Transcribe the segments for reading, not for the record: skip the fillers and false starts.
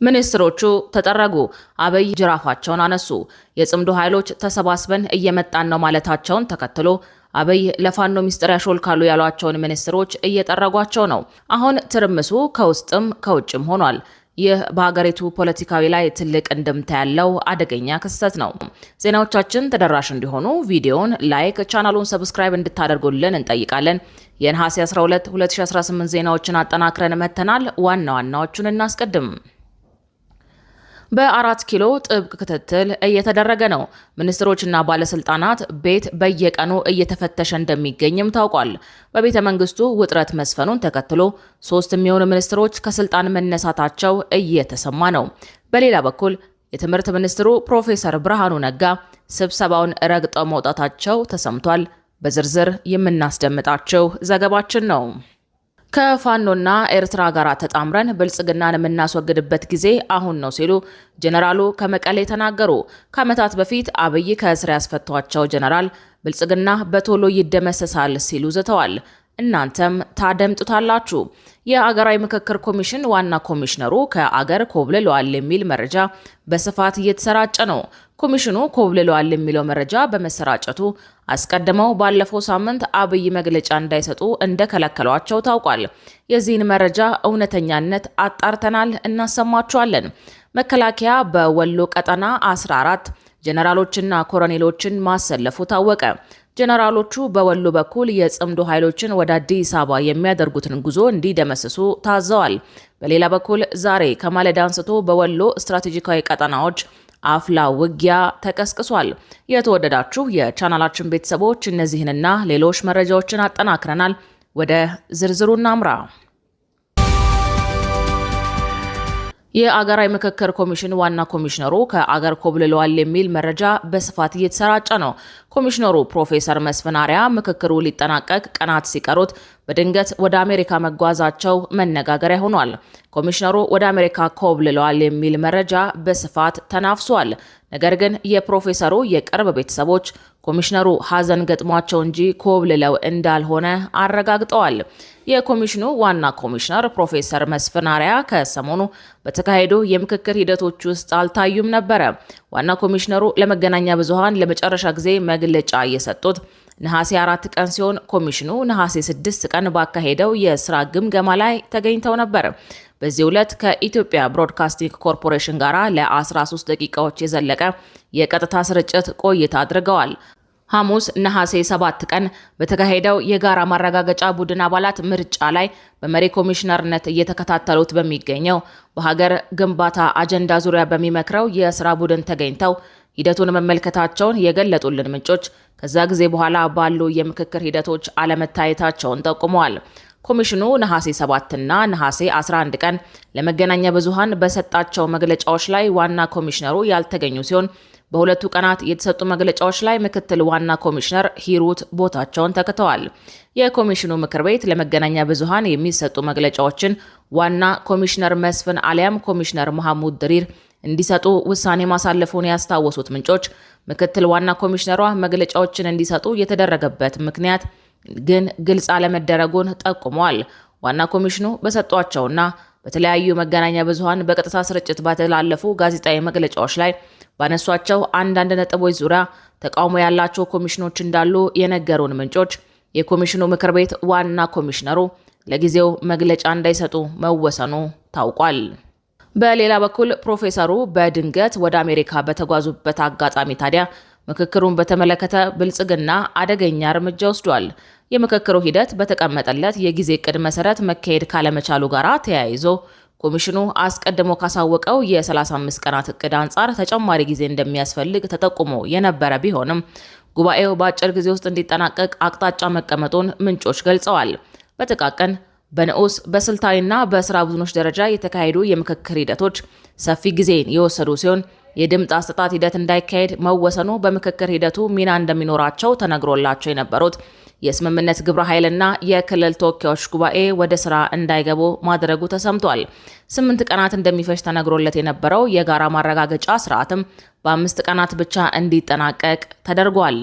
ሚኒስትሮቹ ተጠረጉ። አብይ ጅራፋቸውን አነሱ። የጽምዶ ኃይሎች ተሰባስበን እየመጣን ነው ማለታቸውን ተከትሎ አብይ ለፋኖ ሚስጥር ያሾልካሉ ያሏቸውን ሚኒስትሮች እየጠረጓቸው ነው። አሁን ትርምሱ ከውስጥም ከውጭም ሆኗል። ይህ በሀገሪቱ ፖለቲካዊ ላይ ትልቅ እንድምታ ያለው አደገኛ ክስተት ነው። ዜናዎቻችን ተደራሽ እንዲሆኑ ቪዲዮውን like፣ ቻናሉን subscribe እንድታደርጉልን እንጠይቃለን። የነሐሴ 12 2018 ዜናዎችን አጠናክረን መጥተናል። ዋና ዋናዎቹን እናስቀድም። በ4 ኪሎ ጥብቅ ክትትል እየተደረገ ነው። ሚኒስትሮችና ባለስልጣናት ቤት በየቀኑ እየተፈተሸ እንደሚገኝም ታውቋል። በቤተ መንግስቱ ውጥረት መስፈኑን ተከትሎ 3 የሚሆኑ ሚኒስትሮች ከስልጣን መነሳታቸው እየተሰማ ነው። በሌላ በኩል የትምህርት ሚኒስትሩ ፕሮፌሰር ብርሃኑ ነጋ ስብሰባውን ረግጠው መውጣታቸው ተሰምቷል። በዝርዝር የምናስደምጣቸው ዘገባችን ነው። ከፋኖና ኤርትራ ጋር ተጣምረን ብልጽግናን የምናስወግድበት ጊዜ አሁን ነው ሲሉ ጀነራሉ ከመቀሌ ተናገሩ። ከዓመታት በፊት አብይ ከእስር ያስፈቷቸው ጀነራል ብልጽግና በቶሎ ይደመሰሳል ሲሉ ዝተዋል። እናንተም ታደምጡታላችሁ። የአገራዊ ምክክር ኮሚሽን ዋና ኮሚሽነሩ ከአገር ኮብልለዋል የሚል መረጃ በስፋት እየተሰራጨ ነው። ኮሚሽኑ ኮብልለዋል የሚለው መረጃ በመሰራጨቱ አስቀድመው ባለፈው ሳምንት አብይ መግለጫ እንዳይሰጡ እንደከለከሏቸው ታውቋል። የዚህን መረጃ እውነተኛነት አጣርተናል፣ እናሰማችኋለን። መከላከያ በወሎ ቀጠና 14 ጀነራሎችና ኮሎኔሎችን ማሰለፉ ታወቀ። ጀነራሎቹ በወሎ በኩል የጽምዶ ኃይሎችን ወደ አዲስ አበባ የሚያደርጉትን ጉዞ እንዲደመስሱ ታዘዋል። በሌላ በኩል ዛሬ ከማለዳ አንስቶ በወሎ ስትራቴጂካዊ ቀጠናዎች አፍላ ውጊያ ተቀስቅሷል። የተወደዳችሁ የቻናላችን ቤተሰቦች እነዚህንና ሌሎች መረጃዎችን አጠናክረናል። ወደ ዝርዝሩ እናምራ። የአገራዊ ምክክር ኮሚሽን ዋና ኮሚሽነሩ ከአገር ኮብልለዋል የሚል መረጃ በስፋት እየተሰራጨ ነው። ኮሚሽነሩ ፕሮፌሰር መስፍን አርአያ ምክክሩ ሊጠናቀቅ ቀናት ሲቀሩት በድንገት ወደ አሜሪካ መጓዛቸው መነጋገሪያ ሆኗል። ኮሚሽነሩ ወደ አሜሪካ ኮብልለዋል የሚል መረጃ በስፋት ተናፍሷል። ነገር ግን የፕሮፌሰሩ የቅርብ ቤተሰቦች ኮሚሽነሩ ሐዘን ገጥሟቸው እንጂ ኮብልለው እንዳልሆነ አረጋግጠዋል። የኮሚሽኑ ዋና ኮሚሽነር ፕሮፌሰር መስፍን አርአያ ከሰሞኑ በተካሄዱ የምክክር ሂደቶች ውስጥ አልታዩም ነበረ። ዋና ኮሚሽነሩ ለመገናኛ ብዙሃን ለመጨረሻ ጊዜ መግለጫ የሰጡት ነሐሴ 4 ቀን ሲሆን ኮሚሽኑ ነሐሴ 6 ቀን ባካሄደው የስራ ግምገማ ላይ ተገኝተው ነበር። በዚህ ዕለት ከኢትዮጵያ ብሮድካስቲንግ ኮርፖሬሽን ጋር ለ13 ደቂቃዎች የዘለቀ የቀጥታ ስርጭት ቆይታ አድርገዋል። ሐሙስ ነሐሴ 7 ቀን በተካሄደው የጋራ ማረጋገጫ ቡድን አባላት ምርጫ ላይ በመሪ ኮሚሽነርነት እየተከታተሉት በሚገኘው በሀገር ግንባታ አጀንዳ ዙሪያ በሚመክረው የስራ ቡድን ተገኝተው ሂደቱን መመልከታቸውን የገለጡልን ምንጮች ከዛ ጊዜ በኋላ ባሉ የምክክር ሂደቶች አለመታየታቸውን ጠቁመዋል። ኮሚሽኑ ነሐሴ 7 እና ነሐሴ 11 ቀን ለመገናኛ ብዙሃን በሰጣቸው መግለጫዎች ላይ ዋና ኮሚሽነሩ ያልተገኙ ሲሆን በሁለቱ ቀናት የተሰጡ መግለጫዎች ላይ ምክትል ዋና ኮሚሽነር ሂሩት ቦታቸውን ተክተዋል። የኮሚሽኑ ምክር ቤት ለመገናኛ ብዙሃን የሚሰጡ መግለጫዎችን ዋና ኮሚሽነር መስፍን አሊያም ኮሚሽነር መሐሙድ ድሪር እንዲሰጡ ውሳኔ ማሳለፉን ያስታወሱት ምንጮች ምክትል ዋና ኮሚሽነሯ መግለጫዎችን እንዲሰጡ የተደረገበት ምክንያት ግን ግልጽ አለመደረጉን ጠቁመዋል። ዋና ኮሚሽኑ በሰጧቸውና በተለያዩ መገናኛ ብዙሃን በቀጥታ ስርጭት ባተላለፉ ጋዜጣዊ መግለጫዎች ላይ ባነሷቸው አንዳንድ ነጥቦች ዙሪያ ተቃውሞ ያላቸው ኮሚሽኖች እንዳሉ የነገሩን ምንጮች የኮሚሽኑ ምክር ቤት ዋና ኮሚሽነሩ ለጊዜው መግለጫ እንዳይሰጡ መወሰኑ ታውቋል። በሌላ በኩል ፕሮፌሰሩ በድንገት ወደ አሜሪካ በተጓዙበት አጋጣሚ ታዲያ ምክክሩን በተመለከተ ብልጽግና አደገኛ እርምጃ ወስዷል። የምክክሩ ሂደት በተቀመጠለት የጊዜ እቅድ መሰረት መካሄድ ካለመቻሉ ጋር ተያይዞ ኮሚሽኑ አስቀድሞ ካሳወቀው የ35 ቀናት እቅድ አንጻር ተጨማሪ ጊዜ እንደሚያስፈልግ ተጠቁሞ የነበረ ቢሆንም ጉባኤው በአጭር ጊዜ ውስጥ እንዲጠናቀቅ አቅጣጫ መቀመጡን ምንጮች ገልጸዋል። በጥቃቅን በንዑስ በስልታዊና በስራ ቡድኖች ደረጃ የተካሄዱ የምክክር ሂደቶች ሰፊ ጊዜን የወሰዱ ሲሆን የድምፅ አሰጣጥ ሂደት እንዳይካሄድ መወሰኑ በምክክር ሂደቱ ሚና እንደሚኖራቸው ተነግሮላቸው የነበሩት የስምምነት ግብረ ኃይልና የክልል ተወካዮች ጉባኤ ወደ ስራ እንዳይገቡ ማድረጉ ተሰምቷል። 8 ቀናት እንደሚፈጅ ተነግሮለት የነበረው የጋራ ማረጋገጫ ስርዓትም በ5 ቀናት ብቻ እንዲጠናቀቅ ተደርጓል።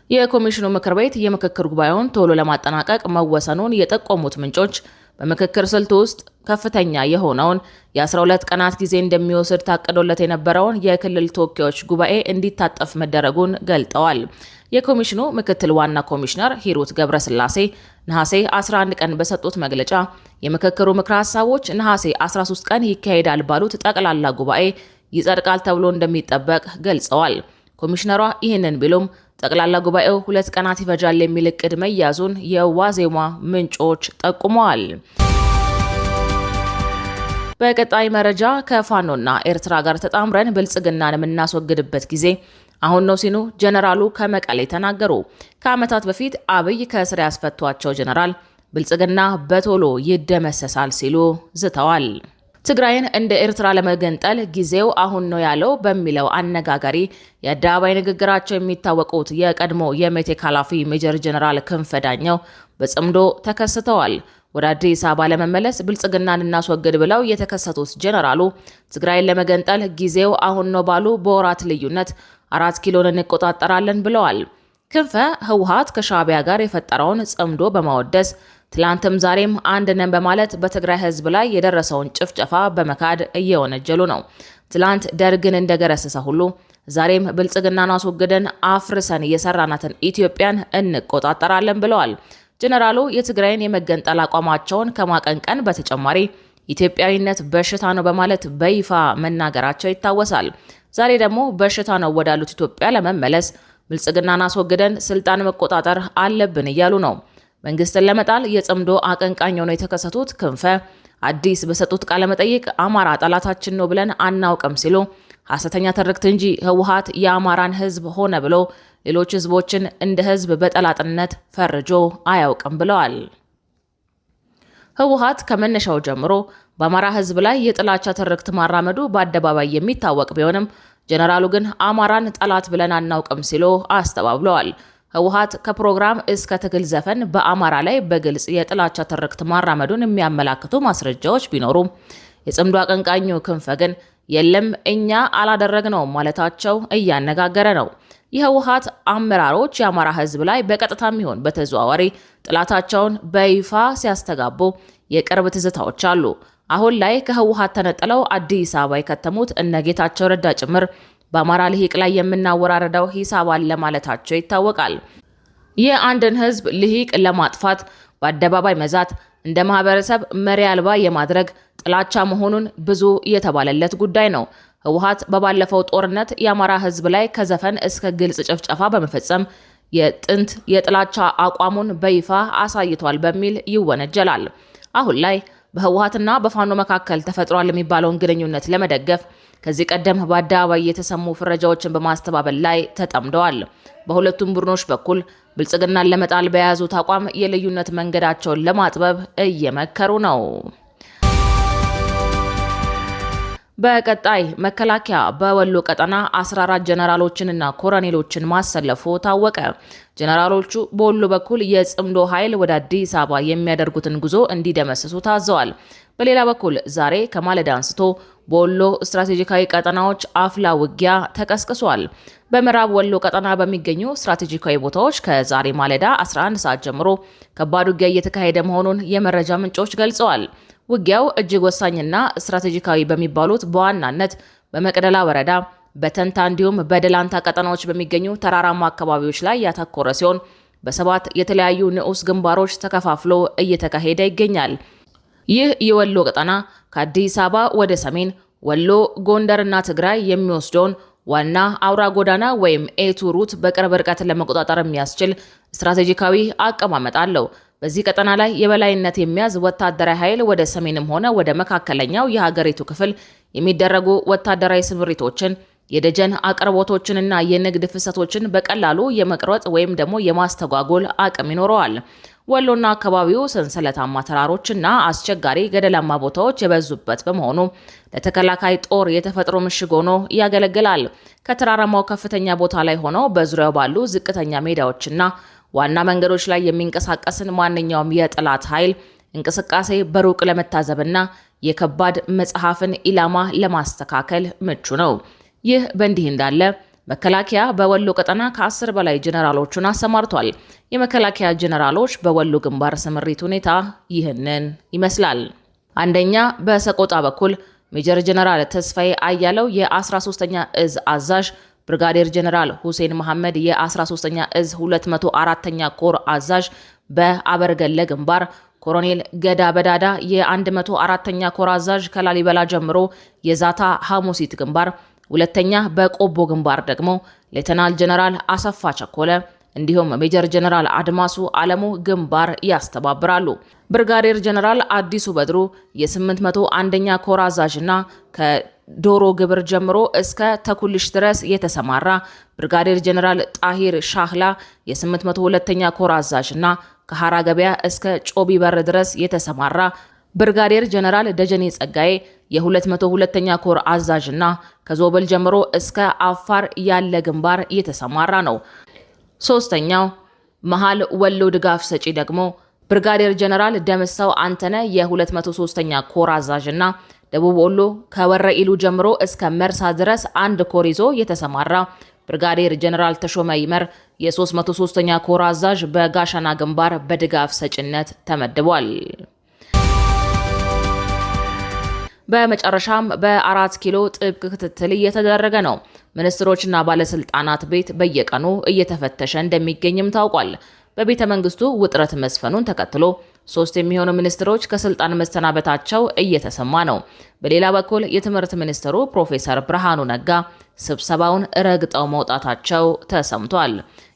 የኮሚሽኑ ምክር ቤት የምክክር ጉባኤውን ቶሎ ለማጠናቀቅ መወሰኑን የጠቆሙት ምንጮች በምክክር ስልት ውስጥ ከፍተኛ የሆነውን የ12 ቀናት ጊዜ እንደሚወስድ ታቅዶለት የነበረውን የክልል ተወካዮች ጉባኤ እንዲታጠፍ መደረጉን ገልጠዋል። የኮሚሽኑ ምክትል ዋና ኮሚሽነር ሂሩት ገብረስላሴ ነሐሴ 11 ቀን በሰጡት መግለጫ የምክክሩ ምክረ ሀሳቦች ነሐሴ 13 ቀን ይካሄዳል ባሉት ጠቅላላ ጉባኤ ይጸድቃል ተብሎ እንደሚጠበቅ ገልጸዋል። ኮሚሽነሯ ይህንን ቢሉም ጠቅላላ ጉባኤው 2 ቀናት ይፈጃል የሚል እቅድ መያዙን የዋዜማ ምንጮች ጠቁመዋል። በቀጣይ መረጃ ከፋኖና ኤርትራ ጋር ተጣምረን ብልጽግናን የምናስወግድበት ጊዜ አሁን ነው ሲሉ ጀነራሉ ከመቀሌ ተናገሩ። ከዓመታት በፊት አብይ ከእስር ያስፈቷቸው ጀነራል ብልጽግና በቶሎ ይደመሰሳል ሲሉ ዝተዋል። ትግራይን እንደ ኤርትራ ለመገንጠል ጊዜው አሁን ነው ያለው በሚለው አነጋጋሪ የአደባባይ ንግግራቸው የሚታወቁት የቀድሞ የሜቴክ ኃላፊ ሜጀር ጀነራል ክንፈ ዳኘው በጽምዶ ተከስተዋል። ወደ አዲስ አበባ ለመመለስ ብልጽግናን እናስወግድ ብለው የተከሰቱት ጀነራሉ ትግራይን ለመገንጠል ጊዜው አሁን ነው ባሉ በወራት ልዩነት 4 ኪሎን እንቆጣጠራለን ብለዋል። ክንፈ ህወሓት ከሻዕቢያ ጋር የፈጠረውን ጽምዶ በማወደስ ትላንትም ዛሬም አንድ ነን በማለት በትግራይ ህዝብ ላይ የደረሰውን ጭፍጨፋ በመካድ እየወነጀሉ ነው። ትላንት ደርግን እንደገረሰሰ ሁሉ ዛሬም ብልጽግናን አስወግደን አፍርሰን የሰራናትን ኢትዮጵያን እንቆጣጠራለን ብለዋል። ጀነራሉ የትግራይን የመገንጠል አቋማቸውን ከማቀንቀን በተጨማሪ ኢትዮጵያዊነት በሽታ ነው በማለት በይፋ መናገራቸው ይታወሳል። ዛሬ ደግሞ በሽታ ነው ወዳሉት ኢትዮጵያ ለመመለስ ብልጽግናን አስወግደን ስልጣን መቆጣጠር አለብን እያሉ ነው። መንግስትን ለመጣል የጽምዶ አቀንቃኝ ሆነው የተከሰቱት ክንፈ አዲስ በሰጡት ቃለ መጠይቅ አማራ ጠላታችን ነው ብለን አናውቅም ሲሉ ሐሰተኛ ትርክት እንጂ ህወሓት የአማራን ህዝብ ሆነ ብሎ ሌሎች ህዝቦችን እንደ ህዝብ በጠላትነት ፈርጆ አያውቅም ብለዋል። ህወሓት ከመነሻው ጀምሮ በአማራ ህዝብ ላይ የጥላቻ ትርክት ማራመዱ በአደባባይ የሚታወቅ ቢሆንም ጀነራሉ ግን አማራን ጠላት ብለን አናውቅም ሲሉ አስተባብለዋል። ህወሓት ከፕሮግራም እስከ ትግል ዘፈን በአማራ ላይ በግልጽ የጥላቻ ትርክት ማራመዱን የሚያመላክቱ ማስረጃዎች ቢኖሩም የጽምዶ አቀንቃኙ ክንፈ ግን የለም እኛ አላደረግነውም ማለታቸው እያነጋገረ ነው። የህወሓት አመራሮች የአማራ ህዝብ ላይ በቀጥታም ይሁን በተዘዋዋሪ ጥላታቸውን በይፋ ሲያስተጋቡ የቅርብ ትዝታዎች አሉ። አሁን ላይ ከህወሓት ተነጥለው አዲስ አበባ የከተሙት እነ ጌታቸው ረዳ ጭምር በአማራ ልሂቅ ላይ የምናወራረደው ሂሳብ አለ ማለታቸው ይታወቃል። የአንድን ህዝብ ልሂቅ ለማጥፋት በአደባባይ መዛት እንደ ማህበረሰብ መሪ አልባ የማድረግ ጥላቻ መሆኑን ብዙ የተባለለት ጉዳይ ነው። ህወሓት በባለፈው ጦርነት የአማራ ህዝብ ላይ ከዘፈን እስከ ግልጽ ጭፍጨፋ በመፈጸም የጥንት የጥላቻ አቋሙን በይፋ አሳይቷል በሚል ይወነጀላል። አሁን ላይ በህወሓትና በፋኖ መካከል ተፈጥሯል የሚባለውን ግንኙነት ለመደገፍ ከዚህ ቀደም በአደባባይ የተሰሙ ፍረጃዎችን በማስተባበል ላይ ተጠምደዋል። በሁለቱም ቡድኖች በኩል ብልጽግናን ለመጣል በያዙት አቋም የልዩነት መንገዳቸውን ለማጥበብ እየመከሩ ነው። በቀጣይ መከላከያ በወሎ ቀጠና 14 ጀነራሎችንና ኮሎኔሎችን ማሰለፉ ታወቀ። ጀነራሎቹ በወሎ በኩል የጽምዶ ኃይል ወደ አዲስ አበባ የሚያደርጉትን ጉዞ እንዲደመስሱ ታዘዋል። በሌላ በኩል ዛሬ ከማለዳ አንስቶ በወሎ ስትራቴጂካዊ ቀጠናዎች አፍላ ውጊያ ተቀስቅሷል። በምዕራብ ወሎ ቀጠና በሚገኙ ስትራቴጂካዊ ቦታዎች ከዛሬ ማለዳ 11 ሰዓት ጀምሮ ከባድ ውጊያ እየተካሄደ መሆኑን የመረጃ ምንጮች ገልጸዋል። ውጊያው እጅግ ወሳኝና ስትራቴጂካዊ በሚባሉት በዋናነት በመቅደላ ወረዳ፣ በተንታ እንዲሁም በደላንታ ቀጠናዎች በሚገኙ ተራራማ አካባቢዎች ላይ ያተኮረ ሲሆን በሰባት የተለያዩ ንዑስ ግንባሮች ተከፋፍሎ እየተካሄደ ይገኛል። ይህ የወሎ ቀጠና ከአዲስ አበባ ወደ ሰሜን ወሎ፣ ጎንደርና ትግራይ የሚወስደውን ዋና አውራ ጎዳና ወይም A2 route በቅርብ ርቀት ለመቆጣጠር የሚያስችል ስትራቴጂካዊ አቀማመጥ አለው። በዚህ ቀጠና ላይ የበላይነት የሚያዝ ወታደራዊ ኃይል ወደ ሰሜንም ሆነ ወደ መካከለኛው የሀገሪቱ ክፍል የሚደረጉ ወታደራዊ ስምሪቶችን፣ የደጀን አቅርቦቶችንና የንግድ ፍሰቶችን በቀላሉ የመቅረጽ ወይም ደግሞ የማስተጓጎል አቅም ይኖረዋል። ወሎና አካባቢው ሰንሰለታማ ተራሮችና አስቸጋሪ ገደላማ ቦታዎች የበዙበት በመሆኑ ለተከላካይ ጦር የተፈጥሮ ምሽግ ሆኖ ያገለግላል። ከተራራማው ከፍተኛ ቦታ ላይ ሆነው በዙሪያው ባሉ ዝቅተኛ ሜዳዎችና ዋና መንገዶች ላይ የሚንቀሳቀስን ማንኛውም የጠላት ኃይል እንቅስቃሴ በሩቅ ለመታዘብና የከባድ መጽሐፍን ኢላማ ለማስተካከል ምቹ ነው። ይህ በእንዲህ እንዳለ መከላከያ በወሎ ቀጠና ከ10 በላይ ጀነራሎቹን አሰማርቷል። የመከላከያ ጀነራሎች በወሎ ግንባር ስምሪት ሁኔታ ይህንን ይመስላል። አንደኛ፣ በሰቆጣ በኩል ሜጀር ጀነራል ተስፋዬ አያለው የ13ኛ እዝ አዛዥ፣ ብርጋዴር ጀነራል ሁሴን መሐመድ የ13ኛ እዝ 204ኛ ኮር አዛዥ በአበርገለ ግንባር፣ ኮሎኔል ገዳ በዳዳ የ104ኛ ኮር አዛዥ ከላሊበላ ጀምሮ የዛታ ሐሙሲት ግንባር፣ ሁለተኛ በቆቦ ግንባር ደግሞ ሌተናል ጀነራል አሰፋ ቸኮለ እንዲሁም ሜጀር ጀነራል አድማሱ አለሙ ግንባር ያስተባብራሉ። ብርጋዴር ጀነራል አዲሱ በድሩ የ801ኛ ኮር አዛዥና ከዶሮ ግብር ጀምሮ እስከ ተኩልሽ ድረስ የተሰማራ፣ ብርጋዴር ጀነራል ጣሂር ሻህላ የ802ኛ ኮር አዛዥና ከሐራ ገበያ እስከ ጮቢ በር ድረስ የተሰማራ፣ ብርጋዴር ጀነራል ደጀኔ ጸጋዬ የ202ኛ ኮር አዛዥና ከዞብል ጀምሮ እስከ አፋር ያለ ግንባር የተሰማራ ነው። ሶስተኛው መሃል ወሎ ድጋፍ ሰጪ ደግሞ ብርጋዴር ጀነራል ደምሰው አንተነ የ203ኛ ኮር አዛዥና ደቡብ ወሎ ከወረኢሉ ጀምሮ እስከ መርሳ ድረስ አንድ ኮር ይዞ የተሰማራ፣ ብርጋዴር ጀነራል ተሾመ ይመር የ303ኛ ኮር አዛዥ በጋሸና ግንባር በድጋፍ ሰጭነት ተመድቧል። በመጨረሻም በ4 ኪሎ ጥብቅ ክትትል እየተደረገ ነው። ሚኒስትሮችና ባለስልጣናት ቤት በየቀኑ እየተፈተሸ እንደሚገኝም ታውቋል። በቤተ መንግስቱ ውጥረት መስፈኑን ተከትሎ 3 የሚሆኑ ሚኒስትሮች ከስልጣን መሰናበታቸው እየተሰማ ነው። በሌላ በኩል የትምህርት ሚኒስትሩ ፕሮፌሰር ብርሃኑ ነጋ ስብሰባውን ረግጠው መውጣታቸው ተሰምቷል።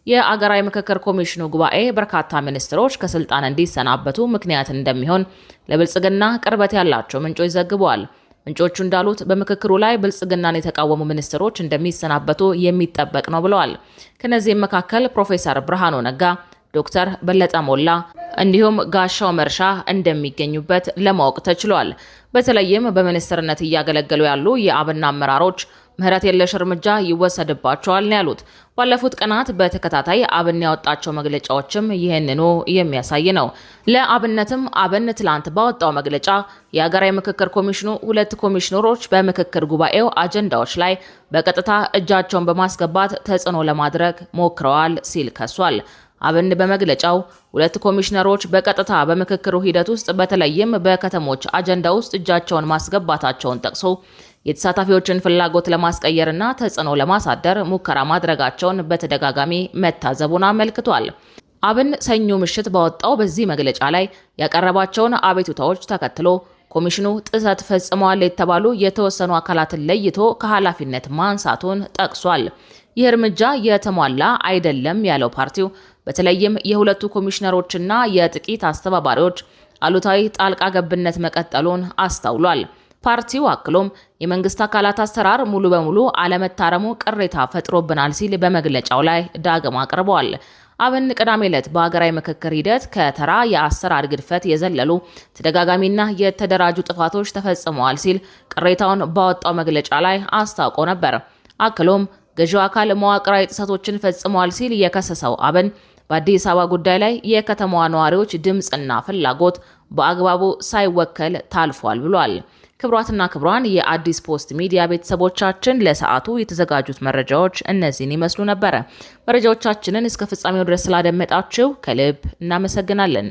የአገራዊ ምክክር ኮሚሽኑ ጉባኤ በርካታ ሚኒስትሮች ከስልጣን እንዲሰናበቱ ምክንያት እንደሚሆን ለብልጽግና ቅርበት ያላቸው ምንጮች ዘግበዋል። ምንጮቹ እንዳሉት በምክክሩ ላይ ብልጽግናን የተቃወሙ ሚኒስትሮች እንደሚሰናበቱ የሚጠበቅ ነው ብለዋል። ከነዚህም መካከል ፕሮፌሰር ብርሃኑ ነጋ፣ ዶክተር በለጠ ሞላ እንዲሁም ጋሻው መርሻ እንደሚገኙበት ለማወቅ ተችሏል። በተለይም በሚኒስትርነት እያገለገሉ ያሉ የአብን አመራሮች ምህረት የለሽ እርምጃ ይወሰድባቸዋል ነው ያሉት። ባለፉት ቀናት በተከታታይ አብን ያወጣቸው መግለጫዎችም ይህንኑ የሚያሳይ ነው። ለአብነትም አብን ትላንት ባወጣው መግለጫ የሀገራዊ ምክክር ኮሚሽኑ 2 ኮሚሽነሮች በምክክር ጉባኤው አጀንዳዎች ላይ በቀጥታ እጃቸውን በማስገባት ተጽዕኖ ለማድረግ ሞክረዋል ሲል ከሷል። አብን በመግለጫው 2 ኮሚሽነሮች በቀጥታ በምክክሩ ሂደት ውስጥ በተለይም በከተሞች አጀንዳ ውስጥ እጃቸውን ማስገባታቸውን ጠቅሶ የተሳታፊዎችን ፍላጎት ለማስቀየርና ተጽዕኖ ለማሳደር ሙከራ ማድረጋቸውን በተደጋጋሚ መታዘቡን አመልክቷል። አብን ሰኞ ምሽት ባወጣው በዚህ መግለጫ ላይ ያቀረባቸውን አቤቱታዎች ተከትሎ ኮሚሽኑ ጥሰት ፈጽመዋል የተባሉ የተወሰኑ አካላትን ለይቶ ከኃላፊነት ማንሳቱን ጠቅሷል። ይህ እርምጃ የተሟላ አይደለም ያለው ፓርቲው በተለይም የሁለቱ ኮሚሽነሮችና የጥቂት አስተባባሪዎች አሉታዊ ጣልቃ ገብነት መቀጠሉን አስታውሏል። ፓርቲው አክሎም የመንግስት አካላት አሰራር ሙሉ በሙሉ አለመታረሙ ቅሬታ ፈጥሮብናል ሲል በመግለጫው ላይ ዳግም አቅርበዋል። አብን ቅዳሜ ዕለት በሀገራዊ ምክክር ሂደት ከተራ የአሰራር ግድፈት የዘለሉ ተደጋጋሚና የተደራጁ ጥፋቶች ተፈጽመዋል ሲል ቅሬታውን ባወጣው መግለጫ ላይ አስታውቆ ነበር። አክሎም ገዢው አካል መዋቅራዊ ጥሰቶችን ፈጽመዋል ሲል የከሰሰው አብን በአዲስ አበባ ጉዳይ ላይ የከተማዋ ነዋሪዎች ድምጽና ፍላጎት በአግባቡ ሳይወከል ታልፏል ብሏል። ክብሯትና ክብሯን የአዲስ ፖስት ሚዲያ ቤተሰቦቻችን ለሰዓቱ የተዘጋጁት መረጃዎች እነዚህን ይመስሉ ነበር። መረጃዎቻችንን እስከ ፍጻሜው ድረስ ስላደመጣችሁ ከልብ እናመሰግናለን።